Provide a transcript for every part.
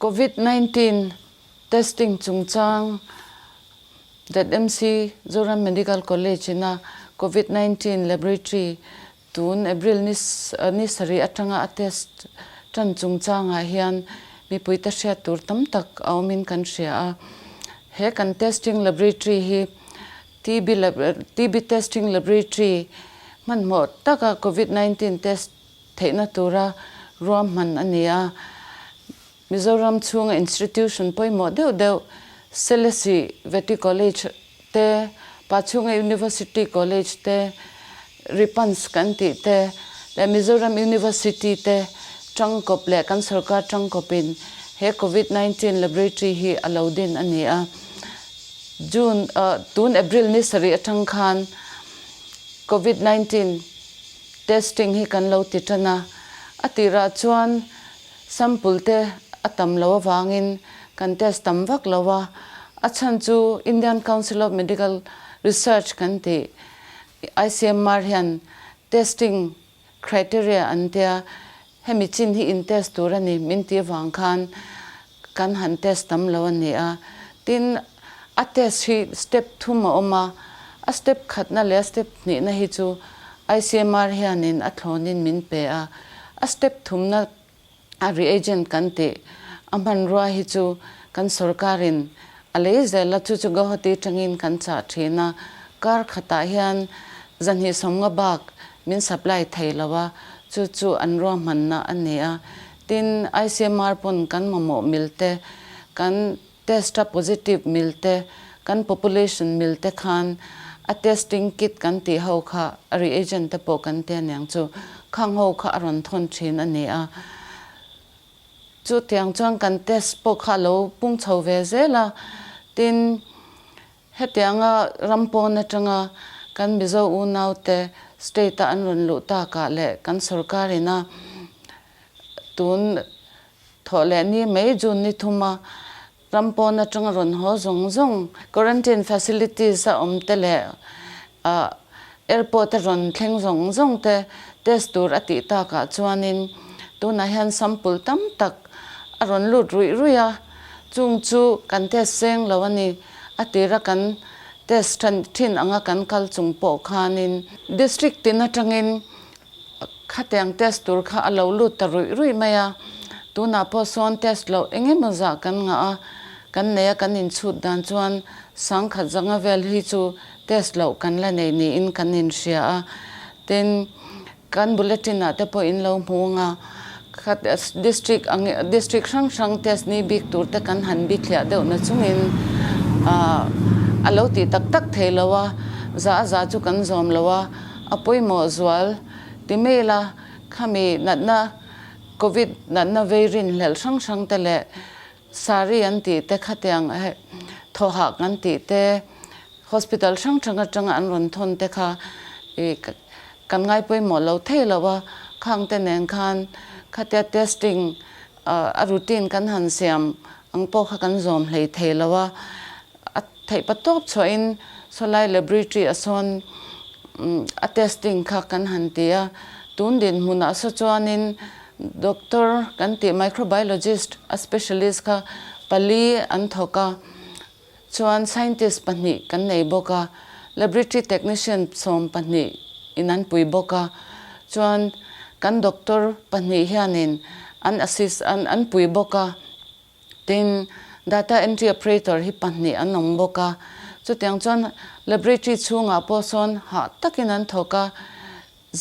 Covid 19 testing chungchang ZMC Zoram Medical College ina Covid 19 Laboratory tun April ni ni sarih atanga a test tan chungchangah hian mipuite hriat tur tam tak a awmin kan hria a. He kan testing laboratory hi TB TB testing laboratory hmanhmawh taka Covid 19 test theihna tura ruahman a ni a. Mizoram chhunga institution pawimawh deuh deuh Selesih Vety College te, Pachhunga University College te, Ripans kan tih te leh Mizoram University te tangkawp leh kan sorkar tangkawpin he Covid 19 Laboratory hi a lo din a ni a. June tun April ni sarih atang khan Covid 19 testing hi kan lo ti tan a, a tirah chuan Sample te a tam lo avangin kan test tam vak lo a, a chhan chu Indian Council of Medical Research kan tih ICMR hian testing criteria an tia, hemi chin hi in test tur a ni min tih avang khan kan han test tam lo a ni a. Tin, a test hi step thum a awm a, a step khatna leh a step hnihna hi chu ICMR hianin a thlawnin min pe a, a step thumna a reagent kan tih a hmanrua hi chu kan sorkarin a lei zel a, chu chu Guwahati atangin kan chah thin a, kar khatah hian zahnih sawmnga bak min supply thei lo a, chu chu an ruahmanna a ni a. Tin, ICMR pawn kan mamawh mil te, kan test a positive mil te, kan population mil te khan a testing kit kan tih ho kha a reagent te pawh kan ti aniang chu, khang ho kha a rawn thawn thin a ni a. Chutiang chuan kan test pawh kha a lo pung chho ve zel a, tin, Hetianga ram pawn atanga kan Mizo unaute state-a an rawn luh takah leh kan sorkarina tun thawh leh ni mai June ni thuma ram pawn atanga rawn haw zawng zawng quarantine facilities a awm te leh airport a rawn thleng zawng zawng te test tur a tih takah chuanin tunah hian sample tam tak a rawn lut ruih ruih a, chung chu kan test seng lo a ni. A tira kan test than thin anga kan kal chung pawh khanin district tin atangin khatiang test tur kha a lo lut ta ruih ruih mai a, tunah pawh sawn test loh eng emaw zah kan ngah a, kan nei a kan inchhut dan chuan sangkhat zanga vel hi chu test loh kan la nei niin kan inhria a, tin Kan bulletin ah te pawh in lo hmu ang a, khat district ang district hrang hrang test ni bik tur te kan han bithliah deuh na chungin ah a lo tih tak tak thei lo a, za a za chu kan zawm lo a, a pawimawh zual ti mail a khami natna covid natna vei rinhlelh hrang hrang te leh sari an tih te khatiang thawhah kan tih te Hospital hrang hrang atanga an rawn thawn te kha i kan ngai pawimawh lo thei lo a, khang te nen khan khatia testing a routine kan han siam ang pawh kha kan zawm hlei thei lo a, a theih pa tawp chhuahin sawlai laboratory a sawn a testing kha kan han ti a, tun dinhmunah saw chuanin doctor kan tih microbiologist a specialist kha pali an thawk a. Chuan scientist pahnih kan nei bawk a, laboratory technician 12 in an pui bawk a, chuan kan doctor pahnih hianin an assist an an pui bawk a, tin data entry operator hi pahnih an awm bawk a, chutiang chuan laboratory chhungah pawh sawn hah takin an thawk a,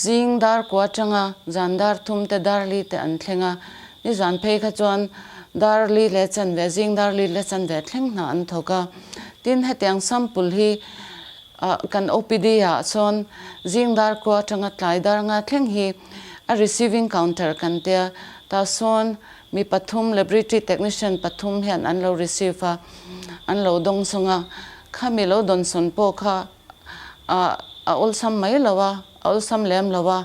zing dar kua atanga zan dar thum te dar li te an thleng a, nizan phei kha chuan dar li leh chanve zing dar li leh chanve thleng hna an thawk a, tin hetiang sample hi ah kan OPD ah sawn zing dar kua atanga tlai dar nga thleng hi a receiving counter kan tia tah sawn mi pathum laboratory technician pathum hian an lo receive a an lo dawngsawng a, khami lo dawnsawn pawh kha a awlsam mai lo a, a awlsam lem lo a,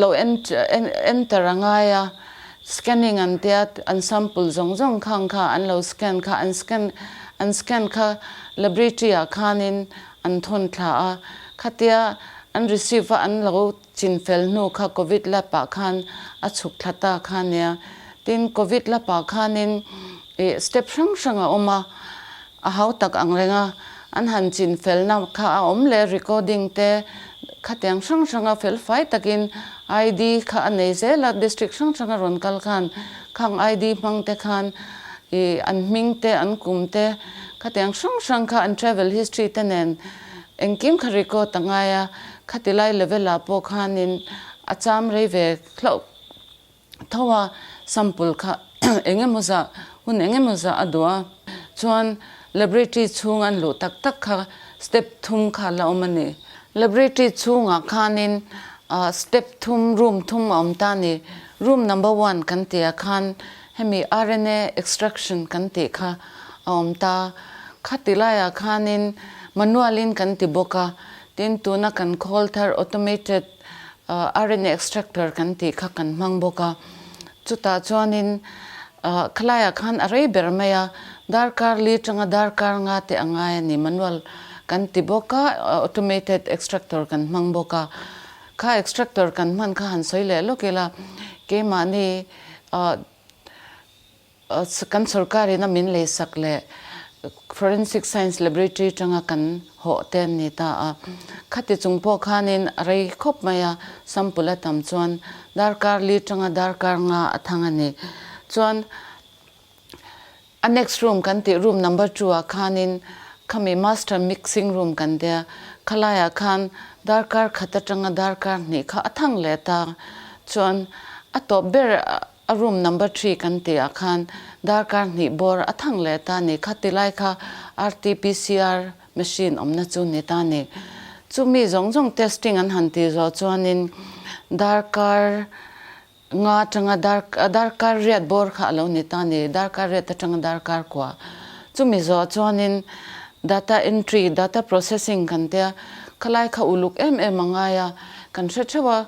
lo enter a ngai a, scanning an tia an sample zawng zawng khang kha an lo scan kha an scan an scan kha laboratory ah khanin an thawn thla a, khatia. an receive a an lo chin fel hnu kha Covid lab ah khan a chhuk thla ta kha nia. Tin, Covid lab ah khanin ih step hrang hrang a awm a, a hau tak ang reng a, an han chin felna kha a awm leh recording te khatiang hrang hrang a fel fai takin ID kha a nei zel a, district hrang hrang a rawn kal khan khang ID hmang te khan ih an hming te an kum te khatiang hrang hrang kha an travel history te nen engkim kha record a ngai a, khati lai level ah pawh khanin a cham rei ve hlauh. Tho a, sample kha eng emaw zah, hun eng emaw zah a duh a, chuan laboratory chhung an luh tak tak kha step thum kha la awm a ni. Laboratory chhungah khanin step thum, room thum a awm ta a ni. Room number one kan tihah khan hemi RNA extraction kan tih kha a awm ta. Khati laiah khanin manual in kan ti bawk a, tin tuna kan khawl thar automated RNA extractor kan tih kha kan hmang bawk a, chutah chuanin khalaiah khan a rei ber mai a, darkar li tanga darkar nga te a ngai a ni, manual kan ti bawk a, automated extractor kan hmang bawk a, kha extractor kan hman kha han sawi leh lawk ila, keimahni Kan sorkarin a min leisak leh Forensic Science Laboratory tanga kan hawh te an ni ta a. Khati chung pawh khanin a rei khawp mai a, sample a tam chuan darkar li tanga darkar nga a thang a ni. Chuan a next room kan tih room number 2 ah khanin khami master mixing room kan tia, khalaiah khan darkar khat atanga darkar hnih kha a thang leh ta. Chuan a tawp ber A room number 3 kan tih ah khan darkar hnih bawr a thang leh ta ni kha tilai kha RT-PCR machine awmna chu ni ta ni. Chumi zawng zawng testing an han tih zawh chuanin darkar nga atanga darkar riat bawr kha a lo ni ta ni, darkar riat atanga darkar kua. Chumi zawh chuanin data entry, data processing kan tia khalai kha uluk em em a ngai a, kan hre theuh a.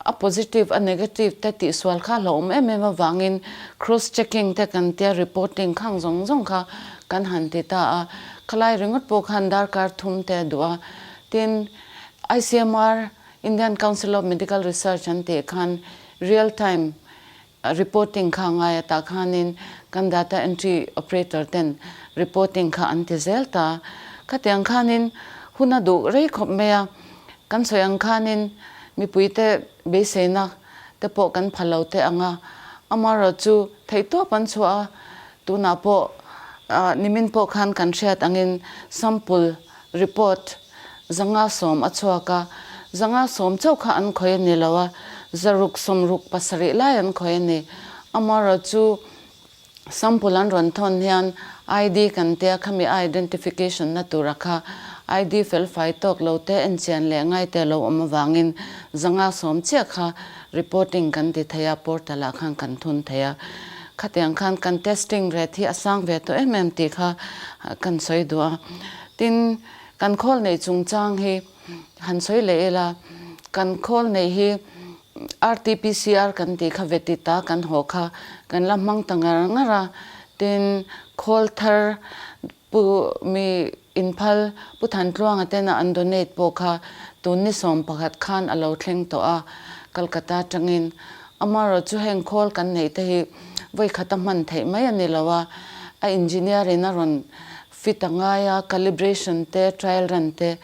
A positive a negative te tihsual kha hlauhawm em em avangin cross checking te kan tia reporting khang zawng zawng kha kan han ti ta a, khalai ringawt pawh khan darkar thum te a duh a. Tin, ICMR, Indian Council of Medical Research an tih khan real time Reporting kha ngai a tah khanin kan data entry operator ten reporting kha an ti zel ta. Khatiang khanin hun a duh rei khawp mai a, kan sawi ang khanin mipuite beiseina te pawh kan pha lo teh ang a, amaherawhchu theihtawp an chhuah a, tunah pawh nimin pawh khan kan hriat angin sample report 510 a chhuak a, 510 chauh kha an khawih a ni lo a, 167 lai an khawih a ni. Amaherawh chu sample an rawn thawn hian ID kan tia khami identification na tura kha ID felfai tawk lo te enchian leh ngai te lo awm avangin 510 chiah kha reporting kan ti thei a, portal ah khan kan thun thei a. Khatiang khan kan testing rate hi a sang ve tawh em em tih kha kan sawi duh a. Tin, kan khawl neih chungchang hi han sawi leh ila, kan khawl neih hi RTPCR kan tih kha veti ta kan haw kha kan la hmang ta ngar ngar a, tin khawl thar pu mi inphal Pu Thantluanga tena an donate pawh kha tun ni 11 khan a lo thleng tawh a, Calcutta atangin. Amaherawh chu heng khawl kan neih te hi vawi khata hman theih mai a ni lo a, a engineer in a rawn Fit a ngai a, calibration te, trial run te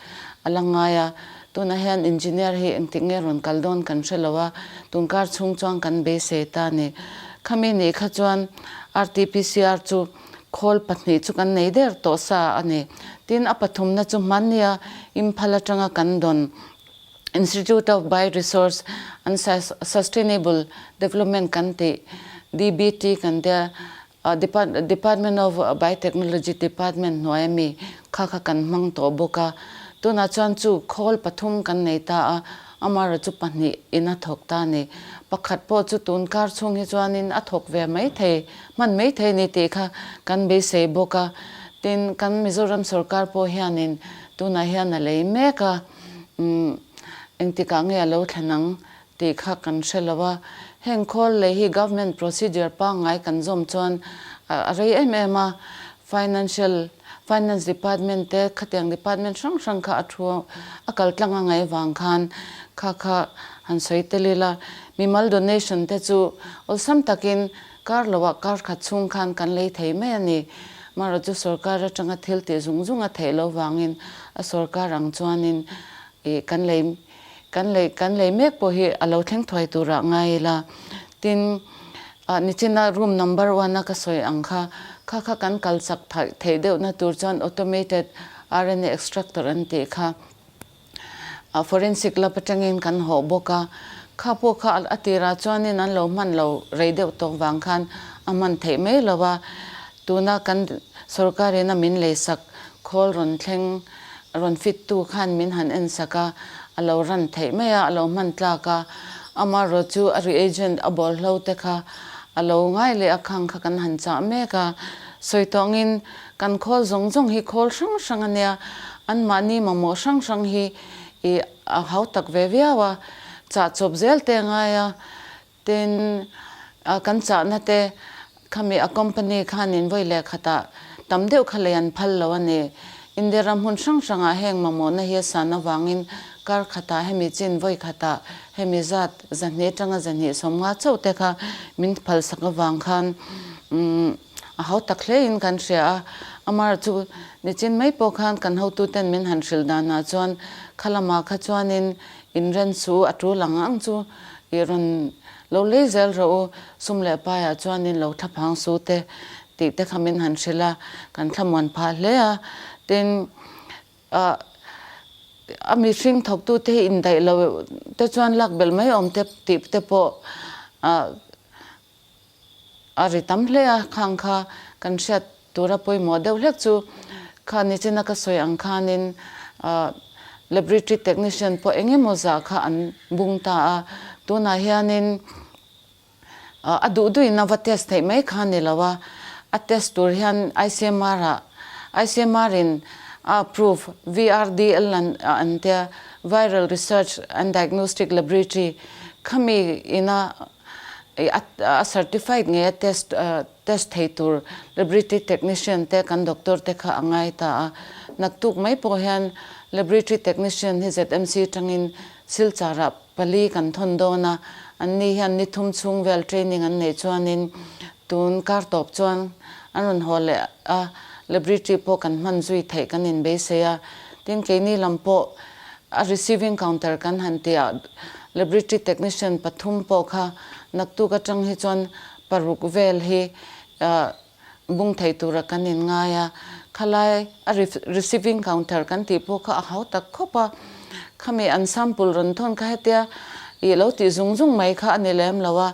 a la ngai a. Tunah hian engineer hi engtik nge rawn kal dawn kan hre lo a, tunkar chhung chuan kan beisei ta a ni. Khami nih kha chuan RTPCR chu khawl pahnih chu kan nei der tawh sa a ni. Tin, a pathumna chu hmannia Imphal atanga kan dawn Institute of Bioresource and Sustainable Development kan tih, DBT kan tia, Department of Biotechnology Department hnuaia mi kha kha kan hmang tawh bawk a, tunah chuan chu khawl pathum kan nei ta a, amaherawh chu pahnih in a thawk ta a ni. Pakhat pawh chu tun kar chhung hi chuanin a thawk ve mai thei, hman mai thei a ni tih kha kan beisei bawk a. Tin, kan Mizoram sorkar pawh hianin tunah hian a lei mek a, engtikah nge a lo thlen ang tih kha kan hre lo a, heng khawl lei hi government procedure pangngai kan zawm chuan a rei em em a, financial Finance Department te khatiang department hrang hrang kha a thu a kal tlang a ngaih avang khan kha kha han sawi tel ila. Mimal donation te chu awlsam takin kar loah kar khat chhung khan kan lei thei mai a ni. Marawh chu sorkar atanga thil tih zung zung a theih loh vangin a sorkar ang chuanin ih kan lei kan lei kan lei mek pawh hi a lo thleng thuai turah ngai ila. Tin, ah nichina room number one a ka sawi ang kha, kha kha kan kal chak theih deuhna tur chuan automated RNA extractor an tih kha ah forensic lab atangin kan hawh bawk a, kha pawh kha a tirah chuanin an lo hman lo rei deuh tawk vang khan a hman theih mai lo a, tuna kan sorkarin a min leisak khawl rawn thleng rawn fit tu khan min han en sak a, a lo ran theih mai a, a lo hman tlak a, amaherawh chu a reagent a bawlhlo te kha a lo ngai leh a khang kha kan han chah mek a, sawi tawngin kan khawl zawng zawng hi khawl hrang hrang a nia, anmahni mamawh hrang hrang hi ih a hau tak ve viau a, chah chawp zel te a ngai a, Tin, kan chahna te khami a company khanin vawi leh khatah tam deuh kha lei an phal lo a ni. India ram hmun hrang hrangah heng mamawhna hi a san avangin kar khatah hemi chin vawi khatah hemi zat zahnih atanga zahnih 50 chauh te kha min phalsak avang khan a hau tak hlein kan hria a. Amar chu nichin mai pawh khan kan hotuten min han hrilh danah chuan khalamah kha chuanin inren chu a tul ang ang chu I rawn lo lei zel rawh u, sum leh paiah chuanin lo thlaphang su te tih te kha min han hrilh a, kan thlamuan phah hle a. Tin, ah a mihring thawktute hi indaih lo te chuan lak belh mai awm te tih te pawh ah A ri tam hle a, khang kha kan hriat tura pawimawh deuh hlek chu kha nichina ka sawi ang khanin laboratory technician pawh eng emaw zah kha an bung ta a, tunah hianin a duh duhin a va test theih mai kha a ni lo a, a test tur hian ICMR ah ICMR in a approve VRDL an tia Viral Research and Diagnostic Laboratory khami ina A certified ngei a test test thei tur laboratory technician te kan doctor te kha a ngai ta a. Naktuk mai pawh hian laboratory technician hi ZMC tangin Silchar ah pali kan thawn dawn a, an ni hian ni thum chhung vel training an neih chuanin tun kar tawp chuan an rawn haw leh a, laboratory pawh kan hman zui theih kan inbeisei a. Tin keini lam pawh A receiving counter kan han tih ah laboratory technician pathum pawh kha naktuk atang hi chuan paruk vel hi bung thei tura kan in ngai a, khalai a receiving counter kan tih pawh kha a hau tak khawp a, khami an sample rawn thawn kha hetia ih lo tih zung zung mai kha a ni lem lo a,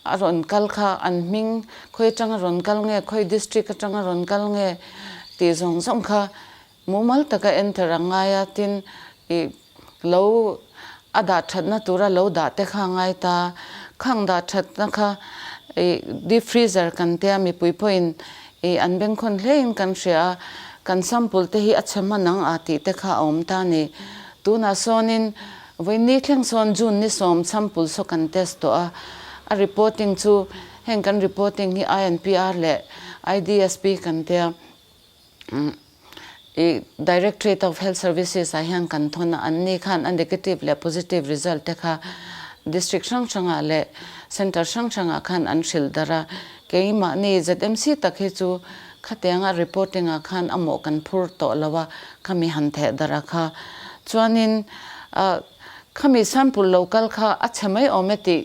a rawn kal kha an hming khawi atanga rawn kal nge khawi district atanga rawn kal nge tih zawng zawng kha Mumal taka enter a ngai a, tin i lo a dah thatna tura lo dah te kha a ngai ta. Khang dah thatna kha i deep freezer kan tia mipui pawhin i an bengkhawn hlein kan hria a, kan sample te hi a chhe hman ang a tih te kha a awm ta a ni. Tunah sawnin vawiin thleng sawn June ni sawm sample saw kan test tawh a, a reporting chu heng kan reporting hi INPR leh IDSP kan tia. I Directorate of Health Services ah hian kan thawn a, an ni khan a negative leh positive result te kha district hrang hrangah leh centre hrang hrangah khan an hrilh darh a, keimahni ZMC tak hi chu khatianga reporting ah khan a mawh kan phur tawh lo a, khami han theh darh a kha. Chuanin khami sample lo kal kha a chhe mai awm e tih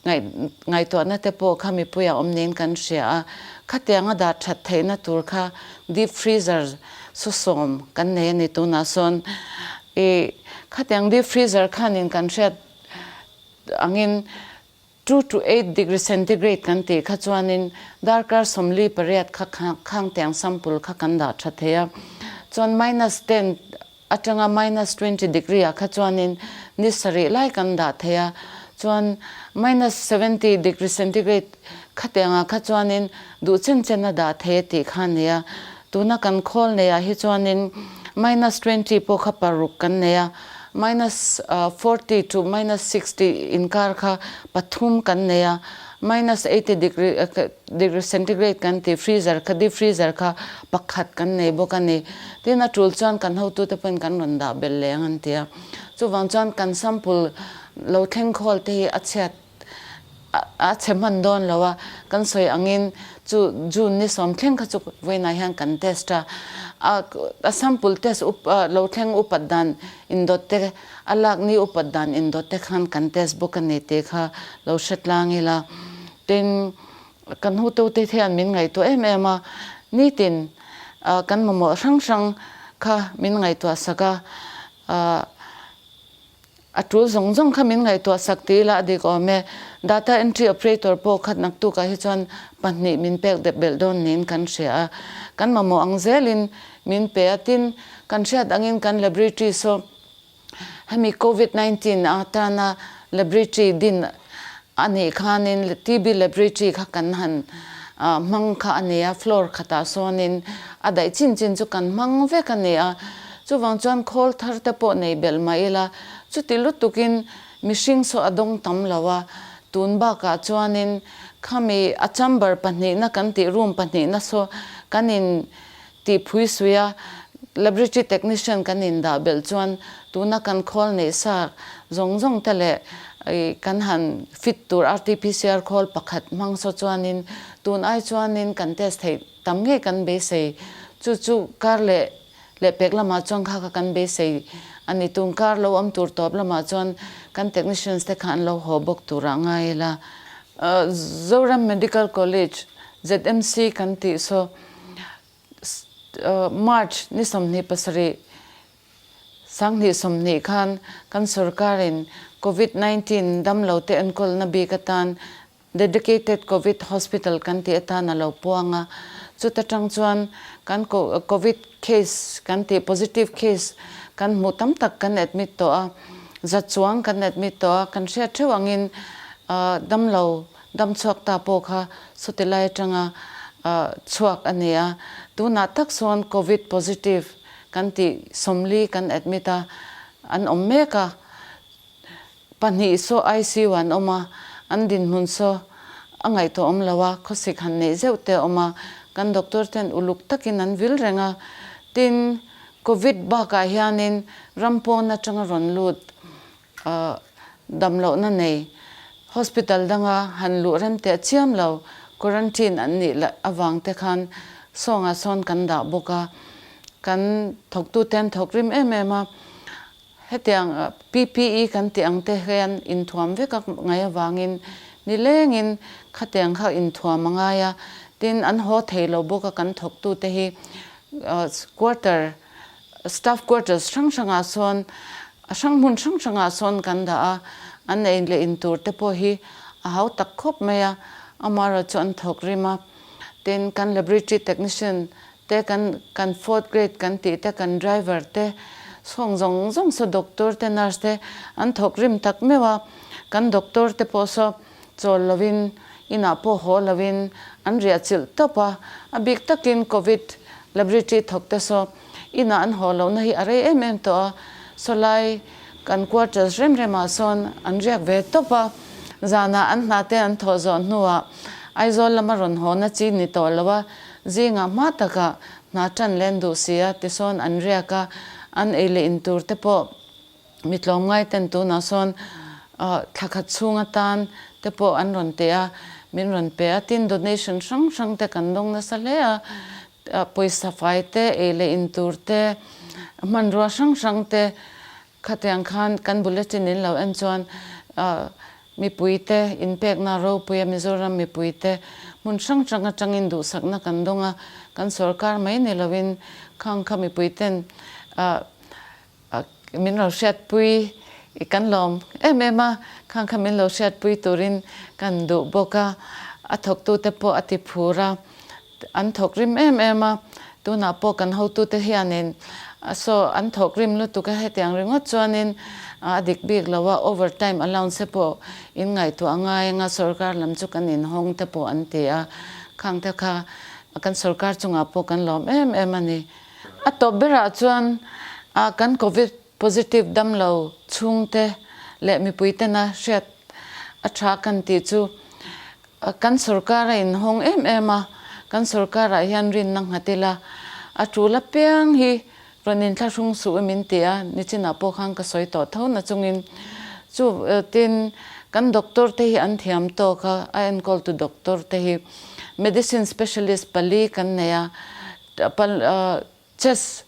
Ngaihtuahna te pawh kha mipuia awm niin kan hria a, khatianga dah that theihna tur kha deep freezer su sawm kan nei a ni tunah sawn i khatiang deep freezer khanin kan hriat angin two to eight degree centigrade kan tih kha chuanin darkar 48 kha khangtiang sample kha kan dah tha thei a, chuan minus ten Atanga minus 20 degree ah kha chuanin ni sarih lai kan dah thei a, chuan minus 70 degree centigrade khatiangah kha chuanin duh chen chen a dah thei a tih kha a ni a. Tuna kan khawl neiah hi chuanin minus 20 pawh kha paruk kan nei a, minus 40 to minus 60 inkar kha pathum kan nei a. Minus 80 degree degree centigrade kan tih freezer kha deep freezer kha pakhat kan nei bawk a ni. Tin a tul chuan kan hotute pawhin kan rawn dah belh leh ang an ti a. Chuvang chuan kan sample lo thleng khawl te hi a chhiat a chhe hman dawn lo a, kan sawi angin chu June ni sawm thleng kha chu vawiinah hian kan test a, a sample test up lo thleng upat dan indawt te a lak ni upat dan indawt te khan kan test bawk a ni tih kha lo hre tlang ila. Tin, kan hutute hian min ngaihtuah em em a, nitin kan mamawh hrang hrang kha min ngaihtuah sak a, A tul zawng zawng kha min ngaihtuah sak ti ila a dik awm e. Data entry operator pawh khat naktukah hi chuan pahnih min pek dep belh dawn niin kan hria a. Kan mamawh ang zelin min pe a, tin kan hriat angin kan laboratory saw hemi covid 19 atana laboratory din a nih khanin TB laboratory kha kan han hmang kha a ni a, floor khatah sawnin a daih chin chin chu kan hmang vek a ni a. Chuvang chuan khawl thar te pawh nei belh mah ila, chuti lutukin mihring saw a dawng tam lo a, tun bakah chuanin khami a chamber pahnihna kan tih room pahnihna saw kan in tih phui sui a, laboratory technician kan in dah belh chuan tuna kan khawl neih sa zawng zawng te leh kan han fit tur RTPCR khawl pakhat hmang saw chuanin tun ai chuanin kan test theih tam ngei kan beisei chu chu kar leh Lehpek lamah chuan kha kha kan beisei a ni. Tun kar lo awm tur tawp lamah chuan kan technicians te kha an lo haw bawk turah ngai ila. Zoram Medical College, ZMC, kan tih saw March ni 27 2020 khan kan sorkarin Covid 19 damlo te enkawlna bik atan Dedicated Covid Hospital kan tih atan a lo puang a, chuta tang chuan kan Covid case kan tih positive case kan hmuh tam tak kan admit tawh a, za chuang kan admit tawh a, kan hriat theuh angin damlo dam chhuak ta pawh kha sawti lai atanga chhuak a ni a, tunah tak sawn Covid positive kan tih 40 kan admit a, an awm mek a. Pahnih saw ICU an awm a, an dinhmun saw a ngaihtuah awm lo a, khawsik han neih zeuh te a awm a, kan doctor ten uluk takin an vil reng a. Tin, Covid bakah hianin ram pawn atanga rawn lut damlohna nei hospital danga han luh rem teh chiam lo, quarantine an nih avang te khan sawngah sawn kan dah bawk a, kan thawktute an thawk rim em em a. Hetiang PPE kan tih ang te hian inthuam vek a ngaih avangin nilengin khatiang kha inthuam a ngai a, tin an haw thei lo bawk a kan thawktute hi quarter staff quarters hrang hrangah sawn a hrang hmun hrang hrangah sawn kan dah a, an ei leh in tur te pawh hi a hau tak khawp mai a, amaherawhchu an thawk rim a, tin kan laboratory technician te kan kan fourth grade kan tih te kan driver te chhawng zawng zawng saw doctor te nurse te an thawk rim tak meuh a, kan doctor te pawh saw chawl lovin inah pawh haw lovin an riah chilh tawp a, a bik takin covid laboratory thawk te saw inah an haw lohna hi a rei em em tawh a, sawlai kan quarters rem remah sawn an riak ve tawp a, zanah an hna te an thawh zawh hnuah Aizawl lama rawn haw na chi ni tawh lo a. Zingah hma takah hna ṭan len duh si a, tisawn an riak a, an ei leh in tur te pawh mi tlawmngai ten tunah sawn thla khat chhung atan te pawh an rawn teh a, min rawn pe a, tin donation hrang hrang te kan dawng nasa hle a, pawisa fai te, ei leh in tur te, hmanrua hrang hrang te Khatiang khan kan bulletin in lo en chuan mipuite inpekna ropuia Mizoram mipuite hmun hrang hrang atangin duhsakna kan dawng a, kan sorkar mai ni loin khang kha mipuiten min lo hriatpui kan lawm em em a, khang kha min lo hriatpui turin kan duh bawk a, a thawktute pawh a ti phur a. An thawk rim em em a, tunah pawh kan hotute hianin saw an thawk rim lutuk a, hetiang ringawt chuanin a dik bik lo a, over time allowance te pawh in ngaihtuah a ngai anga sorkar lam chu kan inhawng te pawh an ti a, khang te kha kan sorkar chungah pawh kan lawm em em a ni. A tawp berah chuan kan covid positive damlo chhungte leh mipuitena hriat a tha kan tih chu. Kan sorkar a inhawng em em a, kan sorkarah hian rinna nghat ila, a tul apiang hi rawn inthlahrung suh i min ti a, nichinah pawh khan ka sawi tawh tho na chungin chu tin kan doctor te hi an thiam tawk a, a enkawltu doctor te hi medicine specialist pali kan nei a, Chest,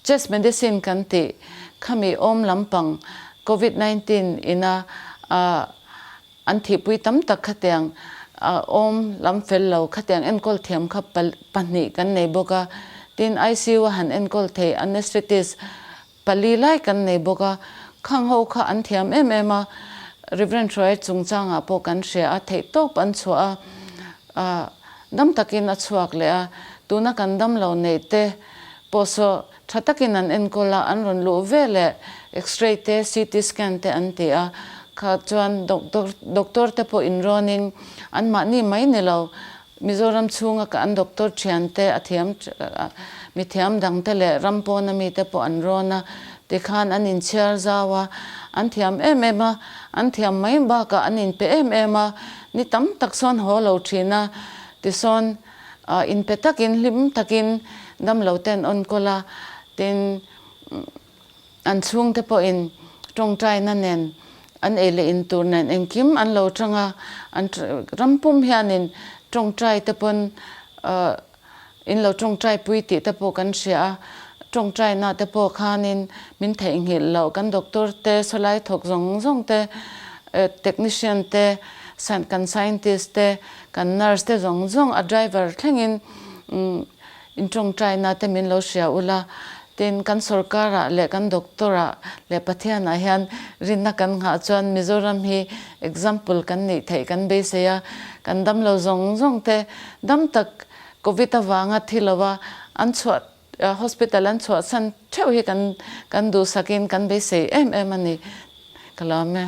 Chest medicine kan tih khami awm lampang Covid 19 ina an thihpui tam tak khatiang awm lam fel lo khatiang enkawl thiam kha pahnih kan nei bawk a, tin ICU a han enkawl thei anesthetist pali lai kan nei bawk a, khang ho kha an thiam em em a, Reverend Hruai chungchangah pawh kan hria a, theihtawp an chhuah a, Dam takin a chhuak leh a, tuna kan dam lo neih te pawh saw tha takin an enkawl a, an rawn luh ve leh X-ray te, CT scan te an ti a, kha chuan doctor doctor te pawh inrawnin anmahni mai ni lo, Mizoram chhunga ka an doctor thian te a thiam mi thiam dang te leh ram pawna mi te pawh an rawn a, tikhan an inchhiar zau a, an thiam em em a, an thiam mai bakah an inpe em em a, Ni tam tak sawn haw lo thin a, tisawn inpe takin hlim takin damlo te an awnkawl a, tin an chhungte pawhin tawngtaina nen an ei leh in tur nen engkim an lo chang a, an ram pum hianin tawngtai te pawn In lo tawngtai pui tih te pawh kan hria a, tawngtaina te pawh khanin min theihnghilh loh. Kan doctor te, sawlai thawk zawng zawng te, technician te, kan scientist te, kan nurse te zawng zawng a driver thlengin in tawngtaina te min lo hria ula. Tin, kan sorkarah leh kan doctor-ah leh Pathianah hian rinna kan nghah chuan Mizoram hi example kan nih theih kan beisei a, kan damlo zawng zawng te dam tak Covid avanga thi lova an chhuah hospital an chhuahsan theuh hi kan kan duhsakin kan beisei em em a ni. Ka lawm e.